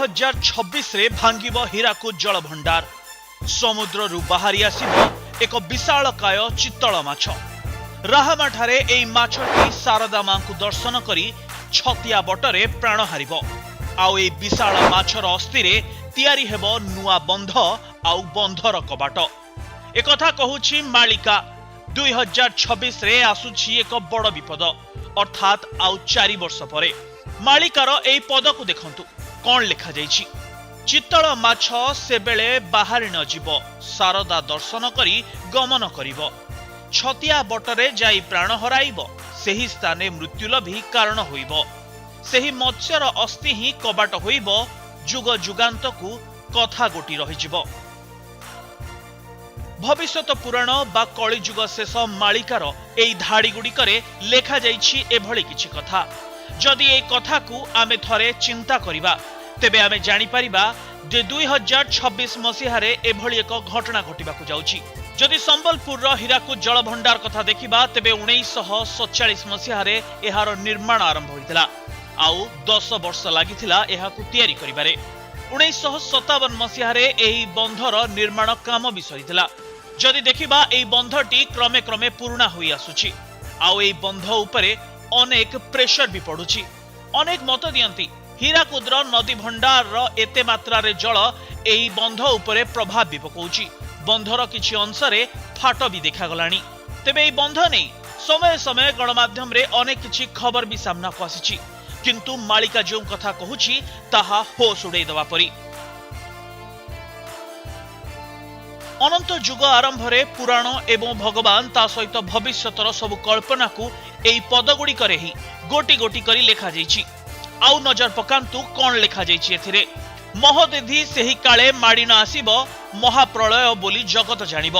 2026ରେ ଭାଙ୍ଗିବ ହୀରାକୁଦ ଜଳଭଣ୍ଡାର। ସମୁଦ୍ରରୁ ବାହାରି ଆସିବ ଏକ ବିଶାଳକାୟ ଚିତ୍ତଳ ମାଛ। ରାହାମାଠାରେ ଏହି ମାଛଟି ଶାରଦା ମାଙ୍କୁ ଦର୍ଶନ କରି ଛତିଆ ବଟରେ ପ୍ରାଣ ହାରିବ। ଆଉ ଏହି ବିଶାଳ ମାଛର ଅସ୍ଥିରେ ତିଆରି ହେବ ନୂଆ ବନ୍ଧ ଆଉ ବନ୍ଧର କବାଟ। ଏକଥା କହୁଛି ମାଳିକା। 2026ରେ ଆସୁଛି ଏକ ବଡ଼ ବିପଦ, ଅର୍ଥାତ୍ ଆଉ 4 ବର୍ଷ ପରେ। ମାଳିକାର ଏହି ପଦକୁ ଦେଖନ୍ତୁ, କଣ ଲେଖାଯାଇଛି। ଚିତ୍ତଳ ମାଛ ସେବେଳେ ବାହାରି ନ ଯିବ, ଶାରଦା ଦର୍ଶନ କରି ଗମନ କରିବ, ଛତିଆ ବଟରେ ଯାଇ ପ୍ରାଣ ହରାଇବ, ସେହି ସ୍ଥାନେ ମୃତ୍ୟୁ ଲଭି କାରଣ ହୋଇବ। ସେହି ମତ୍ସ୍ୟର ଅସ୍ଥି ହିଁ କବାଟ ହୋଇବ। ଯୁଗ ଯୁଗାନ୍ତକୁ କଥା ଗୋଟି ରହିଯିବ। ଭବିଷ୍ୟତ ପୁରାଣ ବା କଳିଯୁଗ ଶେଷ ମାଳିକାର ଏଇ ଧାଡ଼ିଗୁଡ଼ିକରେ ଲେଖାଯାଇଛି ଏଭଳି କିଛି କଥା। ଯଦି ଏଇ କଥାକୁ ଆମେ ଥରେ ଚିନ୍ତା କରିବା, ତେବେ ଆମେ ଜାଣିପାରିବା ଯେ 2026 ମସିହାରେ ଏଭଳି ଏକ ଘଟଣା ଘଟିବାକୁ ଯାଉଛି। ଯଦି ସମ୍ବଲପୁରର ହୀରାକୁଦ ଜଳଭଣ୍ଡାର କଥା ଦେଖିବା, ତେବେ 1947 ମସିହାରେ ଏହାର ନିର୍ମାଣ ଆରମ୍ଭ ହୋଇଥିଲା ଆଉ 10 ବର୍ଷ ଲାଗିଥିଲା ଏହାକୁ ତିଆରି କରିବାରେ। 1957 ମସିହାରେ ଏହି ବନ୍ଧର ନିର୍ମାଣ କାମ ବି ସରିଥିଲା। ଯଦି ଦେଖିବା, ଏହି ବନ୍ଧଟି କ୍ରମେ କ୍ରମେ ପୁରୁଣା ହୋଇ ଆସୁଛି ଆଉ ଏହି ବନ୍ଧ ଉପରେ ଅନେକ ପ୍ରେସର ବି ପଡୁଛି। ଅନେକ ମତ ଦିଅନ୍ତି, ହୀରାକୁଦର ନଦୀ ଭଣ୍ଡାରର ଏତେ ମାତ୍ରାରେ ଜଳ ଏହି ବନ୍ଧ ଉପରେ ପ୍ରଭାବ ବି ପକାଉଛି। ବନ୍ଧର କିଛି ଅଂଶରେ ଫାଟ ବି ଦେଖାଗଲାଣି। ତେବେ ଏହି ବନ୍ଧ ନେଇ ସମୟ ସମୟ ଗଣମାଧ୍ୟମରେ ଅନେକ କିଛି ଖବର ବି ସାମ୍ନାକୁ ଆସିଛି। କିନ୍ତୁ ମାଳିକା ଯେଉଁ କଥା କହୁଛି, ତାହା ହୋସ୍ ଉଡେଇ ଦେବା ପରି। ଅନନ୍ତ ଯୁଗ ଆରମ୍ଭରେ ପୁରାଣ ଏବଂ ଭଗବାନ ତା ସହିତ ଭବିଷ୍ୟତର ସବୁ କଳ୍ପନାକୁ ଏହି ପଦଗୁଡ଼ିକରେ ହିଁ ଗୋଟି ଗୋଟି କରି ଲେଖାଯାଇଛି। ଆଉ ନଜର ପକାନ୍ତୁ, କଣ ଲେଖାଯାଇଛି ଏଥିରେ। ମହୋଦଧି ସେହି କାଳେ ମାଡ଼ି ନ ଆସିବ, ମହାପ୍ରଳୟ ବୋଲି ଜଗତ ଜାଣିବ।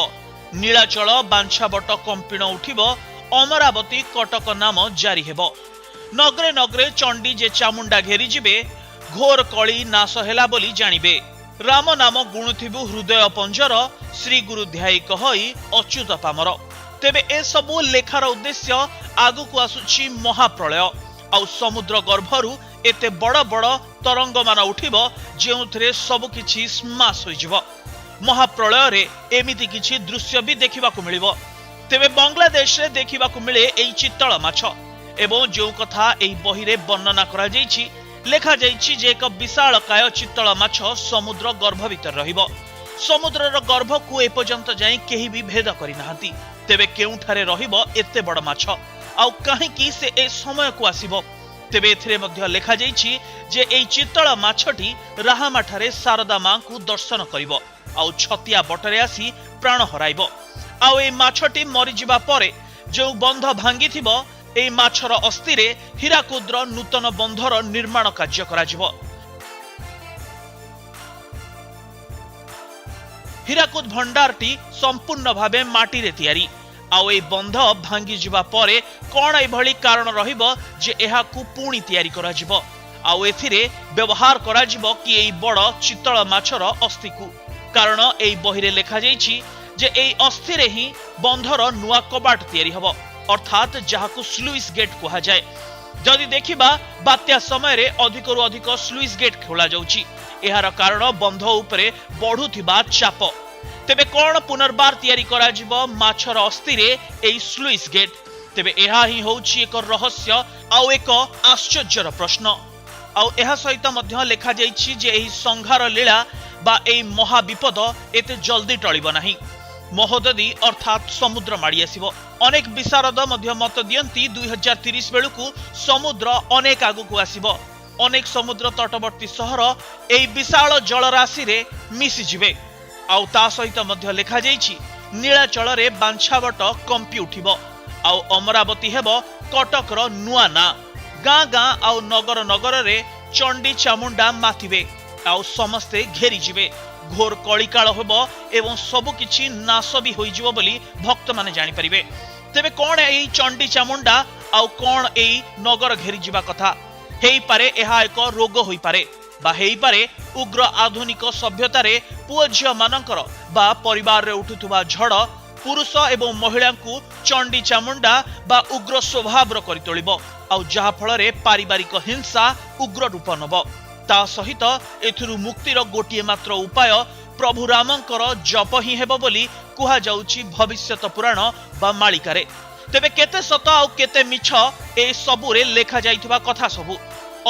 ନୀଳାଚଳ ବାଞ୍ଛାବଟ କମ୍ପିଣ ଉଠିବ, ଅମରାବତୀ କଟକ ନାମ ଜାରି ହେବ। ନଗରେ ନଗରେ ଚଣ୍ଡୀ ଯେ ଚାମୁଣ୍ଡା ଘେରିଯିବେ, ଘୋର କଳି ନାଶ ହେଲା ବୋଲି ଜାଣିବେ। ରାମ ନାମ ଗୁଣୁଥିବୁ ହୃଦୟ ପଞ୍ଜର, ଶ୍ରୀ ଗୁରୁ ଧ୍ୟାୟୀ କହଇ ଅଚ୍ୟୁତ ପାମର। ତେବେ ଏସବୁ ଲେଖାର ଉଦ୍ଦେଶ୍ୟ, ଆଗକୁ ଆସୁଛି ମହାପ୍ରଳୟ ଆଉ ସମୁଦ୍ର ଗର୍ଭରୁ ଏତେ ବଡ଼ ବଡ଼ ତରଙ୍ଗମାନ ଉଠିବ, ଯେଉଁଥିରେ ସବୁ କିଛି ସ୍ମାଶ ହୋଇଯିବ। ମହାପ୍ରଳୟରେ ଏମିତି କିଛି ଦୃଶ୍ୟ ବି ଦେଖିବାକୁ ମିଳିବ। ତେବେ ବାଂଲାଦେଶରେ ଦେଖିବାକୁ ମିଳେ ଏଇ ଚିତ୍ତଳ ମାଛ ଏବଂ ଯେଉଁ କଥା ଏହି ବହିରେ ବର୍ଣ୍ଣନା କରାଯାଇଛି, ଲେଖାଯାଇଛି ଯେ ଏକ ବିଶାଳକାୟ ଚିତ୍ତଳ ମାଛ ସମୁଦ୍ର ଗର୍ଭ ଭିତରେ ରହିବ। ସମୁଦ୍ରର ଗର୍ଭକୁ ଏପର୍ଯ୍ୟନ୍ତ ଯାଇ କେହି ବି ଭେଦ କରିନାହାନ୍ତି। ତେବେ କେଉଁଠାରେ ରହିବ ଏତେ ବଡ଼ ମାଛ ଆଉ କାହିଁକି ସେ ଏ ସମୟକୁ ଆସିବ? ତେବେ ଏଥିରେ ମଧ୍ୟ ଲେଖାଯାଇଛି ଯେ ଏଇ ଚିତ୍ତଳ ମାଛଟି ରାହାମାଠାରେ ଶାରଦା ମାଙ୍କୁ ଦର୍ଶନ କରିବ ଆଉ ଛତିଆ ବଟରେ ଆସି ପ୍ରାଣ ହରାଇବ। ଆଉ ଏଇ ମାଛଟି ମରିଯିବା ପରେ ଯେଉଁ ବନ୍ଧ ଭାଙ୍ଗିଥିବ, ଏଇ ମାଛର ଅସ୍ଥିରେ ହୀରାକୁଦର ନୂତନ ବନ୍ଧର ନିର୍ମାଣ କାର୍ଯ୍ୟ କରାଯିବ। ହୀରାକୁଦ ଭଣ୍ଡାରଟି ସମ୍ପୂର୍ଣ୍ଣ ଭାବେ ମାଟିରେ ତିଆରି। ଆଉ ଏଇ ବନ୍ଧ ଭାଙ୍ଗିଯିବା ପରେ କଣ ଏଭଳି କାରଣ ରହିବ ଯେ ଏହାକୁ ପୁଣି ତିଆରି କରାଯିବ ଆଉ ଏଥିରେ ବ୍ୟବହାର କରାଯିବ କି ଏଇ ବଡ଼ ଚିତ୍ତଳ ମାଛର ଅସ୍ଥିକୁ? କାରଣ ଏଇ ବହିରେ ଲେଖାଯାଇଛି ଯେ ଏଇ ଅସ୍ଥିରେ ହିଁ ବନ୍ଧର ନୂଆ କବାଟ ତିଆରି ହେବ, ଅର୍ଥାତ୍ ଯାହାକୁ ସ୍ଲୁଇସ୍ ଗେଟ୍ କୁହାଯାଏ। ଯଦି ଦେଖିବା, ବାତ୍ୟା ସମୟରେ ଅଧିକରୁ ଅଧିକ ସ୍ଲୁଇସ୍ ଗେଟ୍ ଖୋଲାଯାଉଛି। ଏହାର କାରଣ ବନ୍ଧ ଉପରେ ବଢୁଥିବା ଚାପ। ତେବେ କଣ ପୁନର୍ବାର ତିଆରି କରାଯିବ ମାଛର ଅସ୍ଥିରେ ଏଇ ସ୍ଲୁଇସ୍ ଗେଟ୍? ତେବେ ଏହା ହିଁ ହେଉଛି ଏକ ରହସ୍ୟ ଆଉ ଏକ ଆଶ୍ଚର୍ଯ୍ୟର ପ୍ରଶ୍ନ। ଆଉ ଏହା ସହିତ ମଧ୍ୟ ଲେଖାଯାଇଛି ଯେ ଏହି ସଂହାର ଲୀଳା ବା ଏହି ମହାବିପଦ ଏତେ ଜଲ୍ଦି ଟଳିବ ନାହିଁ। ମହୋଦଧି ଅର୍ଥାତ୍ ସମୁଦ୍ର ମାଡ଼ି ଆସିବ। ଅନେକ ବିଶାରଦ ମଧ୍ୟ ମତ ଦିଅନ୍ତି, 2030 ବେଳକୁ ସମୁଦ୍ର ଅନେକ ଆଗକୁ ଆସିବ। ଅନେକ ସମୁଦ୍ର ତଟବର୍ତ୍ତୀ ସହର ଏହି ବିଶାଳ ଜଳରାଶିରେ ମିଶିଯିବେ। ଆଉ ତା ସହିତ ମଧ୍ୟ ଲେଖାଯାଇଛି, ନୀଳାଚଳରେ ବାଞ୍ଛାବଟ କମ୍ପି ଉଠିବ ଆଉ ଅମରାବତୀ ହେବ କଟକର ନୂଆ ନାଁ। ଗାଁ ଗାଁ ଆଉ ନଗର ନଗରରେ ଚଣ୍ଡୀ ଚାମୁଣ୍ଡା ମାତିବେ ଆଉ ସମସ୍ତେ ଘେରିଯିବେ। ଘୋର କଳିକାଳ ହେବ ଏବଂ ସବୁ କିଛି ନାଶ ବି ହୋଇଯିବ ବୋଲି ଭକ୍ତମାନେ ଜାଣିପାରିବେ। ତେବେ କଣ ଏଇ ଚଣ୍ଡୀ ଚାମୁଣ୍ଡା ଆଉ କଣ ଏଇ ନଗର ଘେରିଯିବା କଥା? ହେଇପାରେ ଏହା ଏକ ରୋଗ ହୋଇପାରେ ବା ହେଇପାରେ ଉଗ୍ର ଆଧୁନିକ ସଭ୍ୟତାରେ ପୁଅ ଝିଅ ମାନଙ୍କର ବା ପରିବାରରେ ଉଠୁଥିବା ଝଡ଼ ପୁରୁଷ ଏବଂ ମହିଳାଙ୍କୁ ଚଣ୍ଡୀ ଚାମୁଣ୍ଡା ବା ଉଗ୍ର ସ୍ୱଭାବର କରି ତୋଳିବ ଆଉ ଯାହା ଫଳରେ ପାରିବାରିକ ହିଂସା ଉଗ୍ର ରୂପ ନେବ। ତା ସହିତ ଏଥିରୁ ମୁକ୍ତିର ଗୋଟିଏ ମାତ୍ର ଉପାୟ ପ୍ରଭୁ ରାମଙ୍କର ଜପ ହିଁ ହେବ ବୋଲି କୁହାଯାଉଛି ଭବିଷ୍ୟତ ପୁରାଣ ବା ମାଳିକାରେ। ତେବେ କେତେ ସତ ଆଉ କେତେ ମିଛ ଏ ସବୁରେ ଲେଖାଯାଇଥିବା କଥା ସବୁ?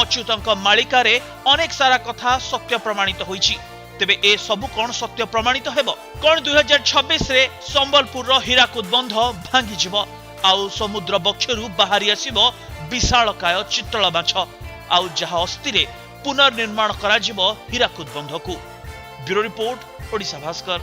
ଅଚ୍ୟୁତଙ୍କ ମାଳିକାରେ ଅନେକ ସାରା କଥା ସତ୍ୟ ପ୍ରମାଣିତ ହୋଇଛି। ତେବେ ଏ ସବୁ କଣ ସତ୍ୟ ପ୍ରମାଣିତ ହେବ? କଣ 2026ରେ ସମ୍ବଲପୁରର ହୀରାକୁଦ ବନ୍ଧ ଭାଙ୍ଗିଯିବ ଆଉ ସମୁଦ୍ର ବକ୍ଷରୁ ବାହାରି ଆସିବ ବିଶାଳକାୟ ଚିତ୍ତଳ ମାଛ, ଆଉ ଯାହା ଅସ୍ଥିରେ ପୁନର୍ନିର୍ମାଣ କରାଯିବ Hirakud ବନ୍ଧକୁ? Bureau report, Odisha Bhaskar.